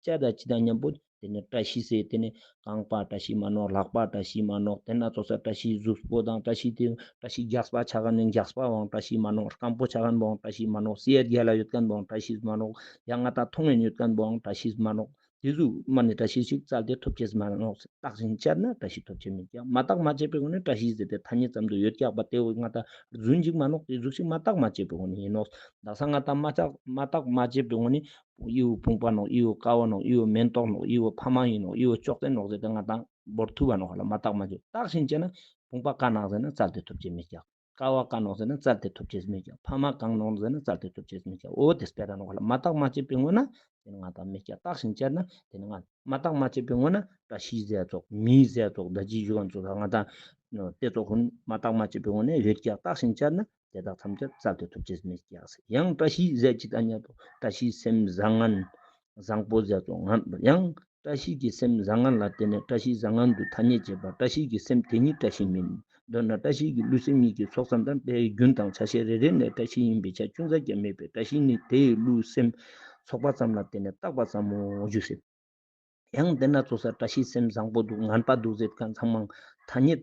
དཔྱད་ད་ཅི་ཏ་ཉམ་པོ་ཏེ་ནི་བཀྲ་ཤིས་ཟེར་ཏེ་ནི་རྐང་པ་བཀྲ་ཤིས་མ་ནོག། ལག་པ་བཀྲ་ཤིས་མ་ནོག། ཏེ་ན་ཙོགས་ས་བཀྲ་ཤིས་གཟུགས་པོ་དང་བཀྲ་ཤིས་ཏེ་བཀྲ་ཤིས་རྒྱགས་པ་ཆ་ཁན་ནི་རྒྱགས་པ་བོའང་བཀྲ་ཤིས་མ་ནོག། སྐམ་པོ་ཆ་ཁན་བོའང་བཀྲ་ཤིས་མ་ནོག། ཟས་རྒྱལ་ལ་ཡོད་ཁན་བོའང་བཀྲ་ཤིས་མ་ནོག། ཡང་ང་ཏང་མཐོང་ངན་ཡོད་ཁན་བོའང་བཀྲ་ཤིས་མ་ནོག། ཏེ་ཟུག་མ་ནི་བཀྲ་ཤིས་ཤིག་རྩལ་ཏེ་ཐོབ་ཅེས་མ་ནོག། བརྟགས་ཤིང་དཔྱད་ན་བཀྲ་ཤིས་ཐོབ་ཅེས་མེད་ཀྱག། མ་བརྟགས་མ་དཔྱད་པའི་ངོ་ནས་བཀྲ་ཤིས་ཟེར་ཏེ་ཐ་སྙད་ཙམ་དུ་ཡོད་ཀྱག་པ་ཏེ་བོ་ང་ཏང་རྫུན་ཅིག་མ་ནོག། ཏེ་ཟུག་ཤིག་མ་བརྟགས་མ་དཔྱད་པའི་ངོ་ནས་ཨིན་ནོག། དག་ས་ང་ཏང་མ་བརྟགས་མ་བརྟགས་མ་དཔྱད་པའི་ངོ་ནས་འི་བོ་ཕུང་པ་ནོག། འི་བོ་ཀ་བ་ནོག། འི་བོ་མེན་ཏོག་ནོག། འི་བོ་ཕ་མ་ཨིན་ནོག། འི་བོ་ཅོག་ཙེ་ནོག་ཟེར་ཏེ་ང་ཏང་བོར་ཐུབ་པ་ནོག་ལ། མ་བརྟགས་མ་དཔྱད། བརྟགས་ཤིང་དཔྱད་ན་ཕུང་པ་ཀ་ནོག་ཟེར་ན་རྩལ་ཏེ་ཐོབ་ཅེས་མེད་ཀྱག། ཀ་བ་ཀ་ནོག་ཟེར་ན་རྩལ་ཏེ་ཐོབ་ཅེས་མེད་ཀྱག། ཕ་མ་གང་ནོག་ཟེར་ན་རྩལ་ཏེ་ཐོབ་ཅེས་མེད་ཀྱག། འོ་ཏེ་སྤེ་ར་ནོག་ལ། མ་བརྟགས་མ་དཔྱད་པའི་ངོ་ན་ཏེ་ནི་ང་ཏང་མེད་ཀྱག། བརྟགས་ཤིང་དཔྱད་ན་ཏེ་ནི་ང་མ་བརྟགས་མ་དཔྱད་པའི་ངོ་ན་བཀྲ་ཤིས་ཟེར་ཙོགས་མི་ཟེར་ཙོགས་ད་ཅི་ཞུ་ཁན་ཙོགས་ང་ཏང་ཏེ་ཙོགས་ཀུན་མ་བརྟགས་མ་དཔྱད་པའི་ངོ་ནས་ཡོད་ཀྱག། བརྟགས་ཤིང་དཔྱད་ན་ཏེ་དག་ཐམས་ཅད་རྩལ་ཏེ་ཐོབ་ཅེས་མེད་ཀྱག། ཡང་བཀྲ་ཤིས་ཟེར་ཅི་ཏ་ཉམ་པོ་བཀྲ་ཤིས་སེམས་བཟང་ངན་བཟང་པོ་ཟེར་ཙོགས་ང་ཡང་བཀྲ་ཤིས་ཀྱི་སེམས་བཟང་ངན་ལ་བརྟེན་ནས་བཀྲ་ཤིས་བཟང་ངན་དུ་ཐ་སྙད་བྱེད་པ། བཀྲ་ཤིས་ཀྱི་སེམས་དེ་ཉིད་བཀྲ་ཤིས་མིན། མདོར་ན་བཀྲ་ཤིས་ཀྱི་བསླུ་སེམས་གཉིས་ཀྱི་ཚོགས་ཙམ་དང་། དེའི་རྒྱུན་དང་ཆ་ཤས་རེ་རེ་ནས་བཀྲ་ཤིས་ཡིན་པའི་ཆ་ཅུང་ཟད་ཀྱང་མེད་པས། བཀྲ་ཤིས་ནི་དེའི་བསླུ་སེམས་ཚོགས་པ་ཙམ་ལ་བརྟེན་ནས་བཏགས་པ་ཙམ་མོ་ཞུ་ཟེར། ཡང་དེ་ན་ཚོགས་ས་བཀྲ་ཤིས་སེམས་བཟང་པོ་འདུག་ངན་པ་འདུག་ཟེར་ཁན་ཚང་མ་ཐ་སྙད་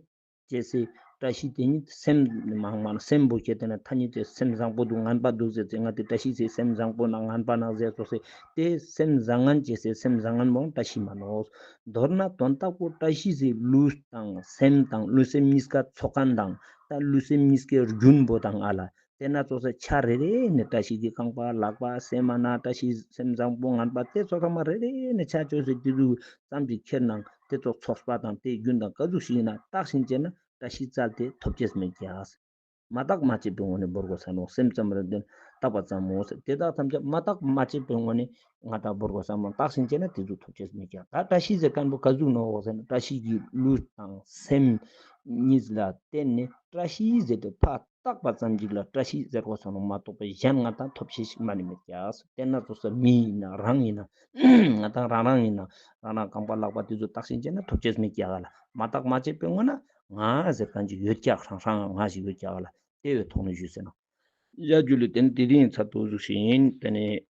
བཅད་སེ་བཀྲ་ཤིས་དེ་ཉིད་སེམས་མང་མང་སེམས་པོ་ཁྱེར་ཏེ་ན་ཐ་སྙད་བཅད་སེམས་བཟང་པོ་འདུག་ངན་པ་འདུག་ཟེར་ཏེ་ང་དེ་བཀྲ་ཤིས་སེ་སེམས་བཟང་པོ་ན་ངན་པ་ན་ཟེར་ཙོགས་སེ་དེ་སེམས་བཟང་ངན་བཅད་སེ་སེམས་བཟང་ངན་མོ་བཀྲ་ཤིས་མ་ནོག། མདོར་ན་དོན་དག་པོ་བཀྲ་ཤིས་སེ་བསླུ་དང་སེམས་དང་བསླུ་སེམས་གཉིས་ཀ་ཚོགས་ཁན་དང་ད་བསླུ་སེམས་གཉིས་ཀའི་རྒྱུན་པོ་དང་ཨ་ལ། དེ་ན་ཚོགས་སེ་ཆ་རེ་རེ་ནས་བཀྲ་ཤིས་ཀྱི་རྐང་པ་ལག་པ་སེམས་མ་ན་བཀྲ་ཤིས་སེམས་བཟང་པོ་ངན་པ་དེ་ཚོགས་ཚང་མ་རེ་རེ་ནས་ཆ་བཅོས་སེ་དེ་ཚོ་ཙམ་གྱི་ཁྱེར་ནང་དེ་ཚོགས་ཚོགས་པ་དང་དེ་རྒྱུན་དང་ག་ཟུག་ཞིག་ཡིན་ན་བརྟགས་ཤིང་དཔྱད་ན་བཀྲ་ཤིས་རྩལ་དེ་ཐོབ་ཅེས་མེད་ཀྱག། མ་བརྟགས་མ་དཔྱད་པའི་ངོ་ནས་བོར་གོས་ས་ནོག། སེམས་ཙམ་རེ་འདོན་ བཏགས་པ་ཙམ་མོ་ཟེར། དེ་དག་ཐམས་ཅད་མ་བརྟགས་མ་དཔྱད་པའི་ངོ་ནས་ང་དང་བོར་གོ་བསམ་བློ་བཏགས་ཤིང་དཔྱད་ན་དེ་ཟུག་ཐོབ་ཅེས་མི་ཀྱག། ད་བཀྲ་ཤིས་ཟེར་མཁན་པོ་ག་ཟུག་ནོག་ཟེར་ན་བཀྲ་ཤིས་ཀྱི་ལུས་དང་སེམས་གཉིས་ལ་བརྟེན་ནས་བཀྲ་ཤིས་ཟེར་ཏེ་ཕར་བཏགས་པ་ཙམ་ཅིག་ལ་བཀྲ་ཤིས་ཟེར་གོ་བསམ་བློ་མ་གཏོགས་པའི་གཞན་ང་དང་ཐོབ་ཤེས་ཤིག་མ་ནི་མེད་ཀྱག། དེ་ན་ཙོགས་ས་མི་ཡིན་ན་རང་ཡིན་ན་ང་དང་རང་རང་ཡིན་ན་རང་རང་རྐང་པ་ལག་པ་དེ་ཚོ་བཏགས་ཤིང་དཔྱད་ན་ཐོབ་ཅེས་མི་ཀྱག་ལ། མ་བརྟགས་མ་དཔྱད་པའི་ངོ་ན་ང་ཟེར་མཁན་ཅིག་ཡོད་ཀྱག། རང་རང་ང་ཞིག་ཡོད་ཀྱག་ལ། དེ་བས་ཐོག་ནས་ཞུས་ཟེར་ན། ཡ་ཇུ་ལེ་དེ་ནི་དེ་རིང་ཚར་དུ་ཟུག་ཤིག་ཡིན། དེ་ནི་